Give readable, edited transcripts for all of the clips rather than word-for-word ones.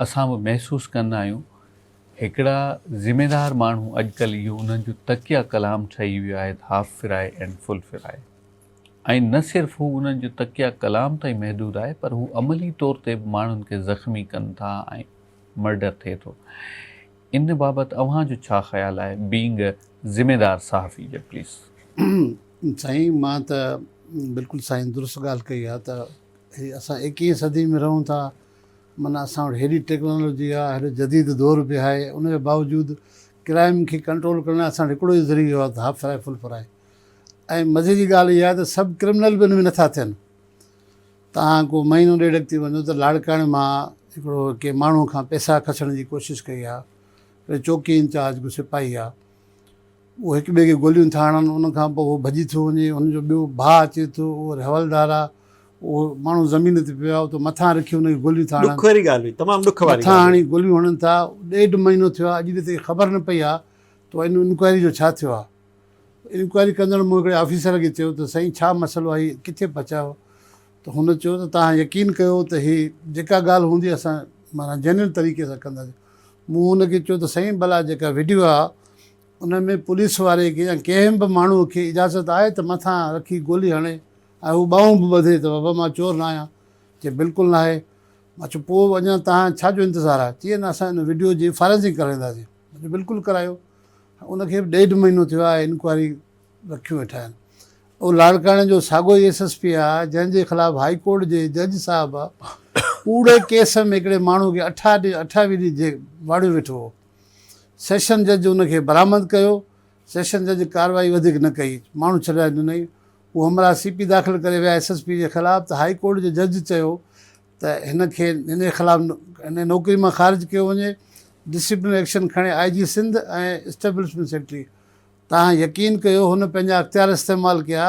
اسان به محسوس ڪندا آهيون. هڪڙا ذميدار ماڻهو اڄڪلهه اهو انهن جو تڪيه ڪلام ٺهي ويو آهي ته half fry and full fry ۽ نه صرف هو انهن جو تڪيه ڪلام تائين محدود آهي پر هو عملي طور تي به ماڻهن کي زخمي ڪن ٿا ۽ مرڊر ٿئي ٿو. ان بابت اوهان جو ڇا خيال آهي بينگ ا ذميدار صحافي جي پليز. سائين مان ته بلڪل سائين درست ڳالهه ڪئي آهي ته هي اسان ايڪيهين صدي ۾ رهون ٿا معنيٰ اسان وٽ هيڏي ٽيڪنالاجي آهي هيڏو جديد دور به آهي ان جي باوجود ڪرائم کي ڪنٽرول ڪرڻ لاء اسان وٽ هڪڙو ئي ذريعو آهي ته هاف فرائي فل فرائي ۽ مزي جي ڳالهه اها آهي ته سڀ ڪرمنل به ان ۾ نٿا ٿين. تان ڪو مهينو ڏيڍ اڳتي وڃو ته لاڙڪاڻي مان هڪڙو ڪنهن ماڻهو کان پئسا کسڻ جي ڪوشش ڪئي آهي هڪڙي چوڪي انچارج ڪو سپاهي آهي اهو هڪ ٻئي کي گوليون ٿا هڻن ان کان پوء هو ڀڄي ٿو وڃي هن جو ٻيو ڀاء اچي ٿو اهو وري حوالدار آهي اهو ماڻهو زمين تي پيو آهي اتو مٿان رکي هن کي گوليون ٿا هڻن. ڏک واري ڳالهه هئي تمام ڏک واري مٿان ڳالهه هڻي هئي. گوليون هڻن ٿا ڏيڍ مهينو ٿيو آهي اڄ ڏينهن تائين خبر نه پئي آهي ته ان انڪوائري جو ڇا ٿيو آهي. انڪوائري ڪندڙ مون هڪڙي آفيسر کي چيو ته سائين ڇا مسئلو آهي هي ڪٿي پهچايو ته هن چيو ته توهان يقين ڪيو ته هي جيڪا ڳالهه هوندي اسان معنيٰ جينوئن طريقي سان ڪنداسين مون هن کي چيو ته سائين ڀلا جيڪا وڊيو آهي ان ۾ پوليس واري کي يا ڪنهن به ماڻهوء کي اجازت آهي ته مٿان رکي گولي هڻي ۽ هو ٻانهون به ٻڌي ته بابا مان چور نه آهيان؟ چي بلڪل ناهي. مان چيو پوء اڃا توهان ڇا جو انتظار آهي؟ چي نه اسان ان وڊيو جي فارينسڪ ڪرائينداسين. مان چيو بلڪل ڪرايو. ان کي به ڏيڍ مهينو ٿيو آهي انڪوائري رکيون ويٺا آهن. اهو لاڙڪاڻي جو ساڳيو ئي ايس ايس پي آهي جنهن جي خلاف هائي ڪورٽ جي جج صاحب ڪوڙي ڪيس ۾ هڪڙي ماڻهو کي اٺاويهه ڏينهن جي واڙيو ويٺو هو. سيشن جج ان کي برآمد ڪيو، سيشن جج ڪارروائي وڌيڪ نه ڪئي، ماڻهو ڇڏائي ڏنائين، هو همراهه سي پي داخل ڪري ويا ايس ايس پي جي خلاف ته هائي ڪورٽ جي جج چيو ته هن کي هن جي خلاف هن کي نوڪري مان خارج ڪيو وڃي، ڊسپلن ايڪشن کڻي آء جي سنڌ ۽ اسٽيبلشمينٽ سيڪريٽري. توهان يقين ڪيو هن پنهنجا اختيار استعمال ڪيا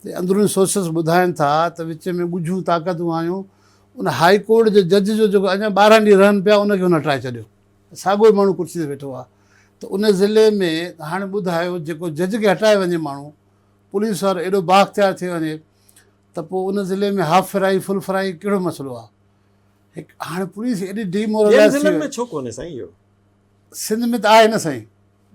ته اندروني سورسز ٻڌائين ٿا ته وچ ۾ ڳجهيون طاقتون آيون، ان هائي ڪورٽ جي جج جو جيڪو اڃا 12 ڏينهن رهن پيا ان کي هن هٽائي ڇڏيو. ساڳيو ئي ماڻهو ڪرسي تي ويٺو آهي ته ان ضلعي ۾ هاڻي ٻڌايو جيڪو جج کي هٽائي وڃي ماڻهو پوليس وارو ايڏو بااختيار ٿي وڃي ته پوء ان ضلعي ۾ هاف فرائي فل فرائي ڪهڙو مسئلو آهي هڪ هاڻي پوليس ايڏي ڊي ٻين مورلائز ٿي ضلعن وئي ۾ ڇو ڪونهي سائين اهو؟ سنڌ ۾ ته آهي نه سائين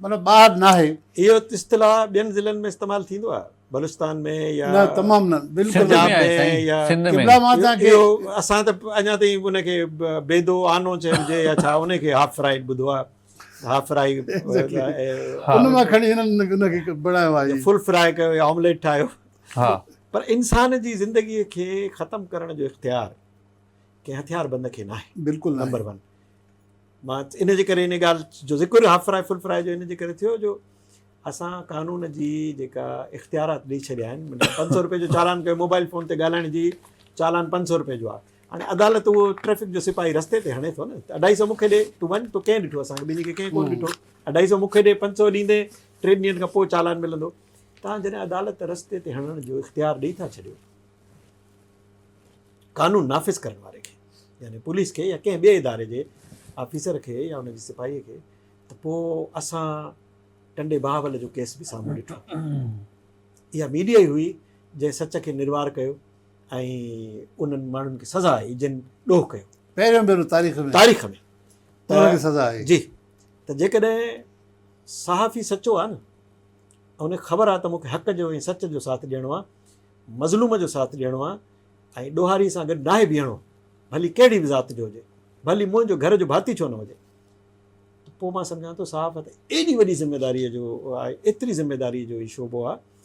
مطلب ٻاهر ناهي. اهو اصطلاح ٻين ضلعن ۾ استعمال ٿيندو آهي بلوچستان ۾ يا نه تمام نه بلڪل سنڌ پنجاب ۾ آهي ۾ سائين يا سنڌ ۾. قبلا مان توهان کي اهو اسان ته اڃا تائين ان کي بيدو آنو چئجي يا ڇا ان کي هاف فرائيڊ ٻڌو آهي هاف فرائي ان مان کڻي هنن ان کي بڻايو آهي فل فرائي ڪيو يا آمليٽ ٺاهيو. ها. پر انسان جي زندگي کي ختم ڪرڻ جو اختيار ڪنهن هٿيار بند کي ناهي. بلڪل ناهي. نمبر 1 مان ان جي ڪري ان ڳالهه جو ذڪر هاف فرائي فل فرائي جو ان جي ڪري ٿيو جو اسان قانون جي جيڪا اختيارات ڏئي ڇڏيا آهن مطلب 500 روپئي جو چالان ڪيو موبائل فون تي ڳالهائڻ جي چالان 500 روپئي جو آهي هاڻي عدالت اهو ٽريفڪ جو سپاهي رستي تي هڻي ٿو نه ته اڍائي سو مون کي ڏي تون وڃ تو ڪنهن ڏٺو اسان کي ٻنهي کي ڪنهن ڪونه ڏٺو اڍائي سو مون کي ڏي 500 ڏيندي 3 ڏينهن کان پوء چالان ملندو تان جڏهن عدالت رستي تي هڻڻ جو اختيار ڏئي ٿا ڇڏيو قانون نافذ ڪرڻ واري کي يعني پوليس کي يا ڪنهن ٻئي اداري جي آفيسر کي يا ان جي سپاهي کي ته پوء اسان ٽنڊي بهاول جو ڪيس به سامهون ڏٺو. اها ميڊيا ئي هئي جنهن سچ کي نروار ڪيو ۽ انهن ماڻهن کي سزا آئي جن ڏوهه ڪيو. پهريون ڀيرو تاريخ ۾. تاريخ ۾ انهن کي سزا آئي. جي ته جيڪڏهن صحافي سچو آهي نه ۽ ان کي خبر آهي ته مون کي حق جو ۽ سچ جو ساٿ ڏيڻو آهي، مظلوم جو ساٿ ڏيڻو آهي ۽ ڏوهاري سان گڏ ناهي بيهڻو ڀلي ڪهڙي به ذات جو هجي، ڀلي منهنجو گهر جو ڀاتي ڇو نه هجي. ته پوء مان سمجهان ٿو صحافت ايڏي وڏي ذميداريء جو آهي، ايتري ذميداريء جو هي شعبو آهي.